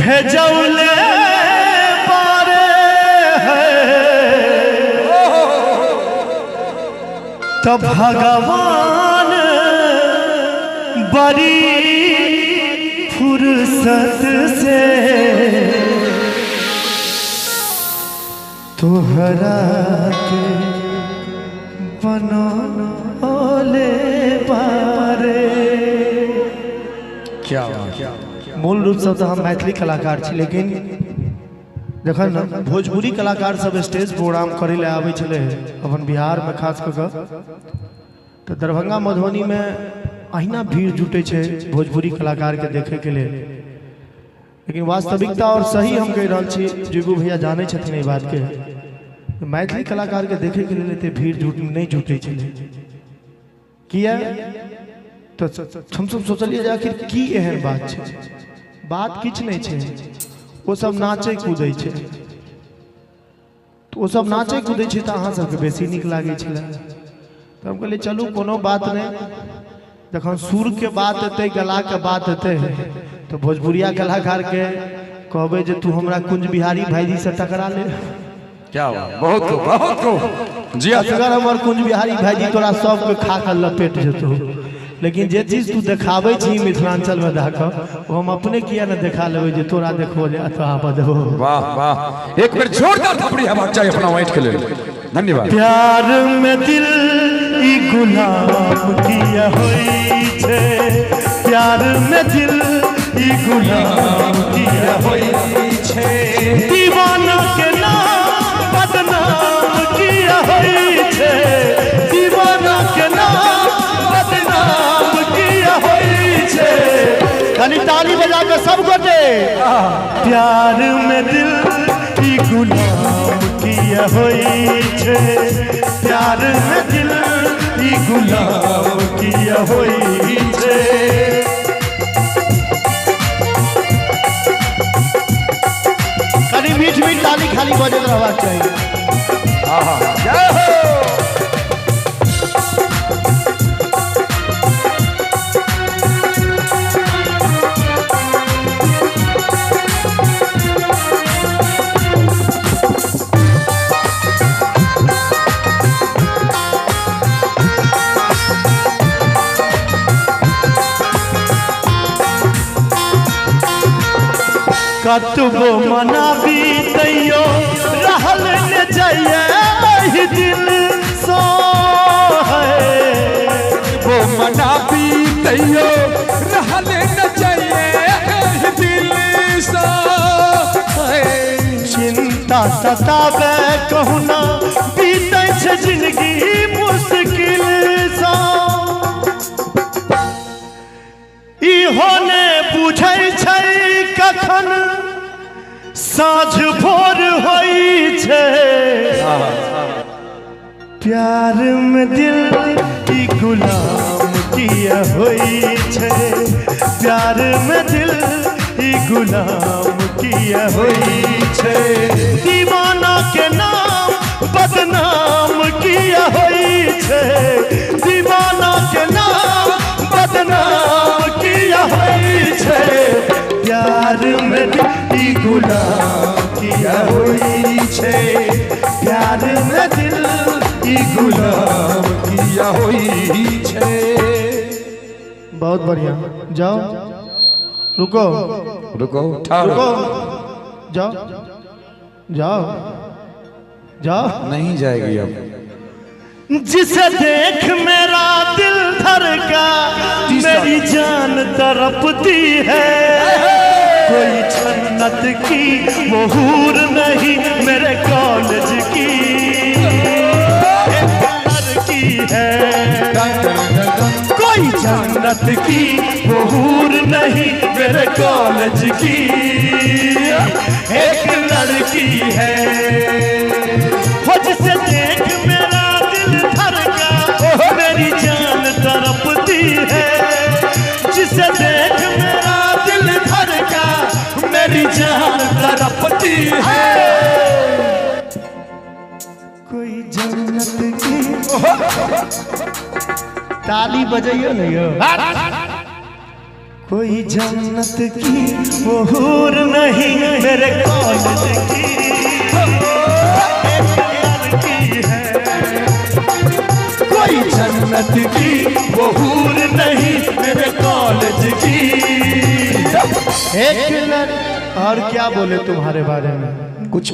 भेजौले बारे है तो भगवान बड़ी फुर्सत से तोहरा के बनौले बारे। क्या मूल रूप से तो हम मैथिली कलाकार छी, लेकिन जखन भोजपुरी कलाकार सब स्टेज प्रोग्राम करे ले आबै छलै अपन बिहार में खास कऽ कऽ, तो दरभंगा मधुबनी में अहिना भीड़ जुटे छै भोजपुरी कलाकार के देखे के लेल। लेकिन वास्तविकता और सही हम कहि रहल छी, जीबू भैया जानै छथिन एहि बात के, मैथिली कलाकार के देखे के लेल एते भीड़ नहीं जुटे छलै। किया तो हमसब सोचलिए जे आखिर की एहन बात छै। बात किछु नहीं छै, ओ सब नाचै कूदै छै, तो ओ सब नाचै कूदै छै तऽ अहाँ सबके बेसी नीक लागै छलै। तऽ हम कहलियै चलू कोनो बात नहि, जखन सुरके बात एतै गलाके बात एतै तऽ भोजपुरिया कलाकारके कहबै जे तू हमरा कुंज बिहारी भाईजी से टकरा ले। क्या बहुत को बहुत को जी अगर हमर कुंज बिहारी भाईजी तोरा सबके खा के लपेट जेतौ, लेकिन जे चीज तू देखाबै छी मिथिलांचल में जाकऽ वो हम अपने किया न देखा लेबै जे तोरा देखो जे अथवा बदहो। वाह वाह, एक बेर जोरदार थपड़ी हेबाक चाही अपना वाइट के लेल। धन्यवाद। प्यार में दिल ई गुलाम किया होई छै, प्यार में दिल ई गुलाम किया होई छै, दीवाना के नाम बदनाम किया होई छै, दीवाना के नाम बदनाम किया होई छै। कनी ताली बजा के सब गोटे। प्यार में दिल ई गुलाम किया होई छै, प्यार में दिल ई गुलाम किया होई छै। कनी मीठ मीठ ताली खाली बजैत रहबाक चाही। जय हो। कतबो मनाबी तैयो रहल ने जाइए एहि दिल सो है, वो मनाबी तैयो रहल न जाइए एहि दिल सो है, चिंता सतावे कहुना बीतै छै जिंदगी मुश्किल सो, इहो ने बुझै छै कखन साँझ भोर होई छै, प्यार में दिल ई गुलाम किया होई छै, प्यार में दिल ई गुलाम किया होई छै, दीवाना के नाम बदनाम किया होई छै, दीवाना के नाम बदनाम किया होई छै, प्यार में दिल ई गुलाम किया होई छै, प्यार में दिल ई गुलाम किया होई छै। बहुत बढ़िया। जाओ रुको रुको ठहरो, रुको जाओ जाओ जाओ, नहीं जाएगी अब। जिसे देख मेरा दिल धड़का मेरी जान तड़पती है, कोई जन्नत की वो हूर नहीं मेरे कॉलेज की लड़की है, कोई जन्नत की वो हूर नहीं मेरे कॉलेज की एक लड़की है, हो जिसे देख मेरा दिल धड़का मेरी जान तड़पती है, जिसे देख मेरा दिल धड़का मेरी जान तड़पती है, कोई जन्नत की ताली बजाइयो नहीं हो, कोई जन्नत की वो हूर नहीं मेरे कॉलेज की, एक लड़की है। कोई जन्नत की वो हूर नहीं मेरे कॉलेज की। एक लड़की, और क्या बोले तुम्हारे बारे में कुछ।